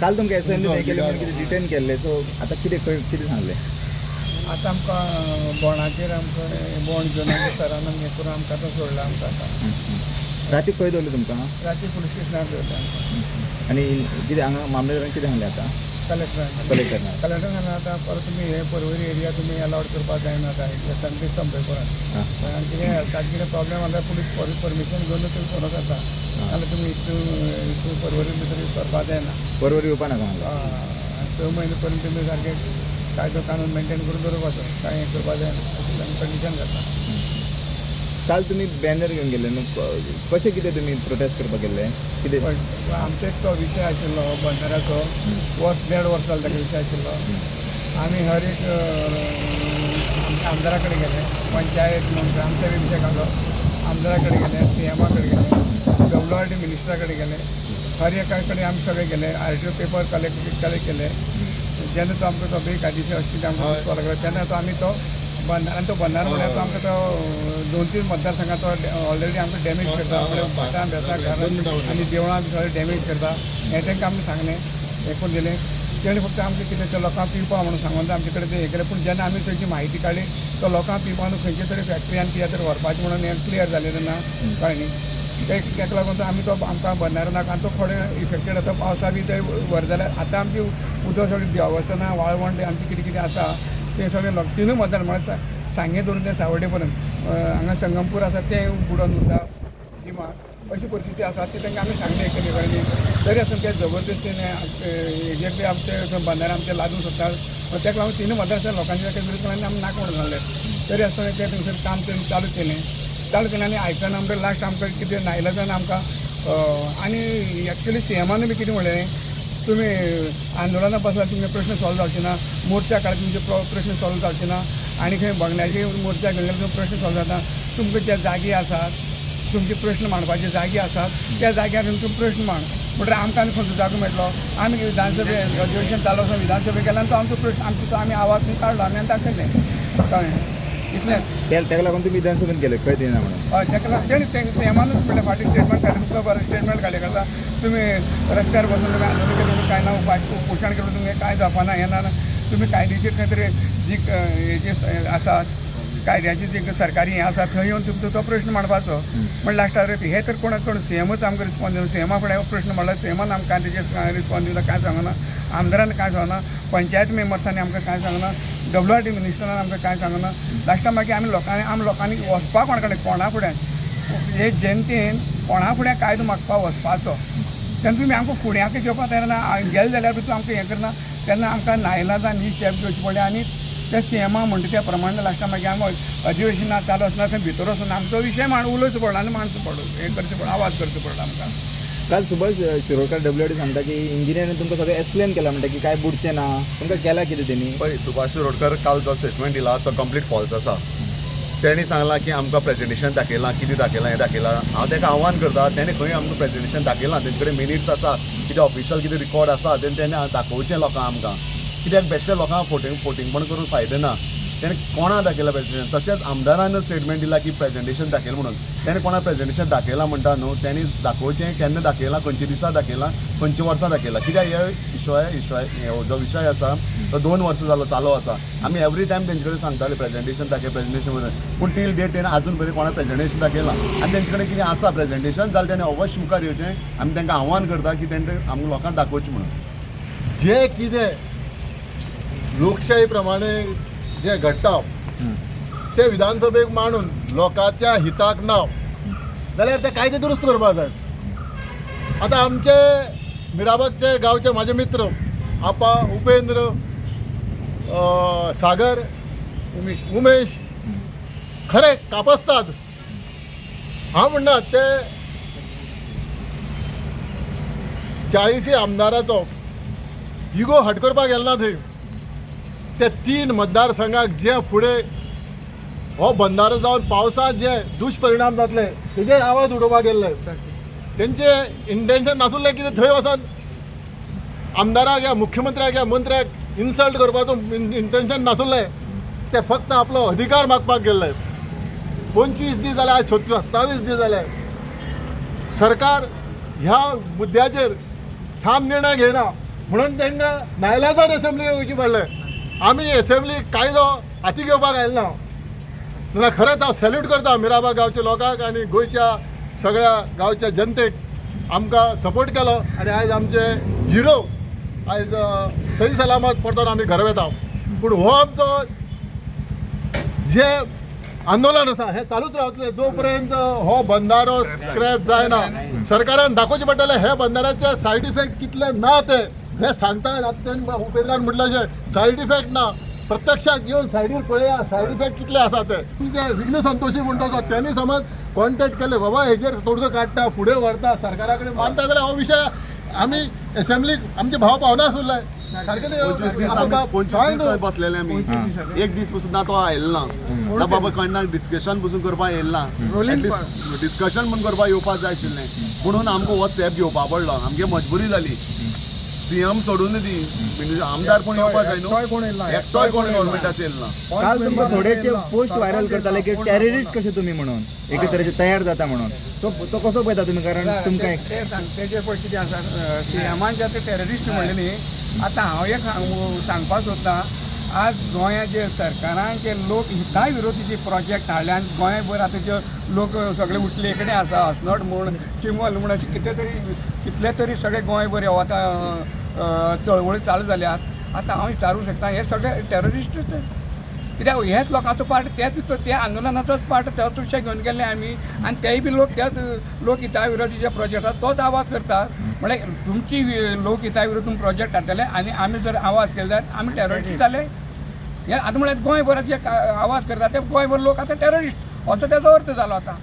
काल तुमकां S N केलें, कितें डिटेन केल्लें, सो आतां कितें खंय कितें सांगलें? आतां आमकां बोंडाचेर आमकां बोंड घेवन आमच्या सरान आमकां हें करून आमकां आतां सोडला आमकां आतां. राती खंय दवरलें तुमकां? राती पुलीस स्टेशनार दवरलें आमकां. आनी कितें हांगा मामलेदारान कितें सांगलें आतां? कलेक्टरान. कलेक्टरान. कलेक्टरान सांगलें आतां परत तुमी हे पर्वरी एरिया तुमी अलावड करपाक जायना आतां, हे सामकें संपय परत. आनी कितें हेल्थाक कितें प्रॉब्लेम आसल्यार पुलीस परमिशन घेवन तुमी व्हरूंक जाता, नाल्यार तुमी हितून हितून पर्वरी भितर करपाक जायना. पर्वरी येवपा नाका म्हणलें. आनी 6 म्हयने पर्यंत तुमी सारकें कायदो कानून मेनटेन करून दवरपाचो, कांय हें करपाक जायना अशें आमी कंडिशन घातला. काल तुमी बॅनर घेवन गेल्ले न्हू, कशें कितें तुमी प्रोटेस्ट करपाक गेल्ले कितें? पण आमचो एक तो विशय आशिल्लो बंदराचो, वर्स देड वर्स जालें ताका विशय आशिल्लो. आमी हर एक आमच्या आमदारा कडेन गेले, पंचायत म्हूण ग्रामसभे विशय काडलो, आमदारा कडेन गेले, सी एमा कडेन गेले, डब्ल्यू आर डी मिनिस्टरा कडेन गेले, हर एका कडेन आमी सगळे गेले. R T O paper collect केले. जेन्ना तो आमकां तो बेकायदेशीर अशें कितें आमकां दिसपाक लागलो तेन्ना तो आमी तो बंदार, आनी तो बंदार म्हणल्यार तो आमकां तो 2-3 मतदारसंघात तो ऑलरेडी आमकां डॅमेज करता, आपल्या भाटां बेसां घरां आनी देवळां बी सगळें डॅमेज करता. हें तांकां आमी सांगलें, हें करून दिलें. तेणें फक्त आमकां कितें तें लोकांक पिवपा म्हणून सांगून आमचे कडेन तें हें केलें. पूण जेन्ना आमी थंयची म्हायती काडली तो लोकांक पिवपा न्हू खंयचे तरी फॅक्टरी आनी कित्याक तरी व्हरपाचें म्हणून हें क्लियर जालें तेन्ना कळ्ळें न्ही. तेका लागून तो आमी तो आमकां बंदारो नाका आनी तो थोडे इफेक्टेड आतां पावसा बी ते व्हर जाल्यार आतां आमची उदक सगळें देवस्थानां वाळवंट आमचें कितें कितें आसा तें सगळें लोक तिनूय मतदार म्हळ्यार सांगें धरून तें सावड्डे पर्यंत हांगा संगमपूर आसा तें बुडोन उरता गिमाक, अशी परिस्थिती आसा ती तांकां आमी सांगलें केली कळ्ळें न्ही. तरी आसतना ते जबरदस्तीन हेजेर बी आमचे बंदारे आमचे लादूंक सोदता, ताका लागून तिनूय मतदार लोकांचे ताका विरोध करून आमी नाका म्हणून सांगलें. तरी आसतना तें थंयसर काम तेणी चालू केलें, चालू केलें आनी आयकना म्हणटकीर लास्ट आमकां कितें नायलाजान आमकां आनी एक्चुली सी एमान बी कितें म्हणलें, तुमी आंदोलनां बसल्यार तुमचे प्रश्न सॉल्व जावचे ना, मोर्चा काडल्यार तुमचे प्रश्न सॉल्व जावचे ना, आनी खंय बंगल्याचे मोर्चा घेवन गेल्यार तुमचे प्रश्न सॉल्व जाता. तुमकां जे जागे आसात तुमचे प्रश्न मांडपाचे जागे आसात त्या जाग्यार तुमचे प्रश्न मांड. म्हणटकीर आमकां आनी खंयचो जागो मेळटलो? आमी विधानसभे अधिवेशन चालू आसा, विधानसभे गेल्यार तो आमचो प्रश्न आमचो तो आमी आवाज थंय काडलो आमी आनी दाखयलें, कळ्ळें इतलेंच. तेका लागून तुमी विधानसभेन गेले खंय दिना म्हणून? हय, ताका लागून तेणें तें सीएमानूच म्हणलें फाटीं स्टेटमेंट काडलें, तुमकां बरें स्टेटमेंट काडलें करता तुमी रस्त्यार बसून तुमी आंदोलन केलें म्हणून कांय ना, उपोशण केलें तुमगें कांय जावपा ना, हें ना. तुमी कायदेशीर खंय तरी जी हेजी आसा कायद्याची जी सरकारी हें आसा थंय येवन तुमचो तो प्रश्न मांडपाचो. म्हण लास्टाक हे तर कोणाक कोण सीएमच आमकां रिस्पॉन्स दिवना, सीएमा फुडें प्रश्न मांडला, सीएमान आमकां तेजेर रिस्पॉन्स दिवना, कांय सांगना, आमदारान कांय सांगना, पंचायत मेंबर्सांनी आमकां कांय सांगना, डब्ल्यू आर डी मिनिस्टरान आमकां कांय सांगना. लास्टाक मागीर आमी लोकांनी आमी लोकांनी वचपाक कोणा कडेन कोणा फुडें हे जनतेन कोणा फुडें कायदो मागपाक वचपाचो तेन्ना तुमी आमकां फुड्याक घेवपाक तयार ना, गेले जाल्यार बी तूं आमकां हें करना, तेन्ना आमकां नायलाजान ही स्टेप घेवची पडली. आनी त्या सीएमा म्हणटा त्या प्रमाणे लास्टाक मागीर आमी अधिवेशना चालू आसतना थंय भितर वचून आमचो विशय उलोवचो पडलो आनी मांडचो पडलो, हें करचें पडलो, आवाज करचो पडलो आमकां. काल Subhash Shirodkar W R D सांगता की इंजिनियरान तुमकां सगळें एक्सप्लेन केलां म्हणटा की काय बुडचें ना, तुमकां केलां कितें तेणी? पळय, सुभाष शिरोडकर काल जो स्टेटमेंट दिला तो कंप्लीट फॉल्स आसा. तेणी सांगलां की आमकां प्रेजेंटेशन दाखयलां, कितें दाखयलां, हें दाखयलां. हांव ताका आव्हान करता, तेणें खंय आमकां प्रेजेंटेशन दाखयलां, तेंचे कडेन मिनिट्स आसा, कितें ऑफिशियल कितें रिकॉर्ड आसा तेणें दाखोवचें लोकांक आमकां. कित्याक बेश्टे लोकांक फोटिंगपण करून फायदो ना. तेणें कोणा दाखयलां प्रेजेंटेशन? तशेंच आमदारान स्टेटमेंट दिला की प्रेजेंटेशन दाखयलां म्हणून, तेणें कोणा प्रेजेंटेशन दाखयलां म्हणटा न्हू, तेणी दाखोवचें केन्ना दाखयलां, खंयच्या दिसा दाखयलां, खंयच्या वर्सा दाखयलां. कित्याक हे विशय हो जो विशय आसा तो 2 वर्सां जालो चालू आसा. आमी एवरी टायम तेंचे कडेन सांगताले प्रेजेंटेशन दाखय, प्रेजेंटेशन म्हणून, पूण टील डेट तेणें आजून पर्यंत कोणा प्रेजेंटेशन दाखयलां. आनी तेंचे कडेन कितें आसा प्रेजेंटेशन जाल्यार तेणें अवश्य मुखार येवचें. आमी तांकां आव्हान करता की तेणें आमकां लोकांक दाखोवचें म्हणून. जे कितें लोकशाही प्रमाणे जे घडटा ते विधानसभेक मांडून लोकांच्या हिताक ना जाल्यार ते कायदे दुरुस्त करपाक जाय. आतां आमचे मिराबागचे गांवचे म्हाजे मित्र आपा, उपेंद्र, सागर, उमेश खरें कापस्तात. हांव म्हणना ते 40 आमदाराचो इगो हट करपाक गेल ना थंय. ते 3 मतदारसंघाक जे फुडें हो बंदारो जावन पावसांत जे दुश्परिणाम जातले तेजेर आवाज उडोवपाक गेल्ले. तेंचे इंटेन्शन नासुल्लें की थंय वचोन आमदाराक या मुख्यमंत्र्याक या मंत्र्याक इन्सल्ट करपाचो इंटेन्शन नासुल्लें. ते फक्त आपलो अधिकार मागपाक गेल्ले. 25 दीस जाले, आयज 27 दीस जाले, सरकार ह्या मुद्द्याचेर ठाम निर्णय घेयना. म्हणून तांकां नायलाजान एसेंब्ली वयचें पडलें. आमी एसेंब्ली कायदो हाती घेवपाक आयले ना जाल्यार खरेंच हांव सॅल्यूट करता मिराबाग गांवच्या लोकांक आनी गोंयच्या सगळ्या गांवच्या जनतेक, आमकां सपोर्ट केलो आनी आयज आमचे हिरो आयज सही सलामत परतून आमी घरा वता. पूण हो आमचो जे आंदोलन आसा हें चालूच रावतलें जो पर्यंत हो बंदारो स्क्रॅप जायना. सरकारान दाखोवचें पडटलें हे बंदाऱ्याचे सायड इफेक्ट कितले ना ते हे सांगता. आतां तेणें उपेंद्रान म्हटलें अशें सायड इफेक्ट ना, प्रत्यक्षात येवन सायडीर पळया सायड इफेक्ट कितले आसा ते. तुमचे विघ्न संतोशी म्हणटा तो तेणी समज कॉन्टेक्ट केले बाबा हेजेर तोडगो काडटा, फुडें व्हरता, सरकारा कडेन मानता जाल्यार हो विशय आमी एसेंब्लीक आमचे भाव पावनासुल्ले सारकें ते. 25 दीस आमी, 25 दीस थंय बसलेले आमी, एक दीस पसून ना तो आयलो ना ना बाबा केन्ना डिस्कशन पसून करपाक येयलो ना. एटलिस्ट डिस्कशन म्हूण करपाक येवपाक जाय आशिल्लें, म्हणून आमकां हो स्टेप घेवपा पडलो. आमगे मजबुरी जाली. सीएम सोडून दी, म्हणजे आमदार कोण येवपाक जाय न्हू, एकटोय कोण येयलो ना. एकटोय कोण गव्हर्मेंटाचो येयलो ना. काल तुमकां थोडेशे पोस्ट व्हायरल करताले की टेररिस्ट कशे तुमी म्हणून एके तरेचे तयार जाता म्हणून, तो तो कसो पळयता तुमी? कारण तुमकां एक ते सांग तेजे पळय कितें आसा, सीएमान जे आतां टेररिस्ट म्हणलें न्ही, आतां हांव एक सांगपाक सोदतां, आज गोंयांत जे सरकारान जे लोक हिता विरोधी जे प्रोजेक्ट हाडले आनी गोंयभर आतां जे लोक सगळे उठले कडेन आसा, अस्नोट म्हूण, चिंबल म्हूण, अशें कितें तरी कितले तरी सगळे गोंयभर ह्यो आतां चळवळी चालू जाल्यात. आतां हांव विचारूंक शकता, हे सगळे टेररिस्टूच कित्याक हेच लोकांचो पार्ट, तेच त्या आंदोलनाचोच पार्ट तोच विशय घेवन गेल्ले आमी आनी तेय बी लोक त्याच लोक हिता विरोधी जे प्रोजेक्ट आसा तोच आवाज करतात. म्हळ्यार तुमची लोक हिता विरोधी तुमी प्रोजेक्ट हाडटले आनी आमी जर आवाज केले जाल्यार आमी टेररिस्ट जाले. हे आतां म्हळ्यार गोंयभरात जे आवाज करतात ते गोंयभर लोक आतां टेररिस्ट असो तेजो अर्थ जालो आतां.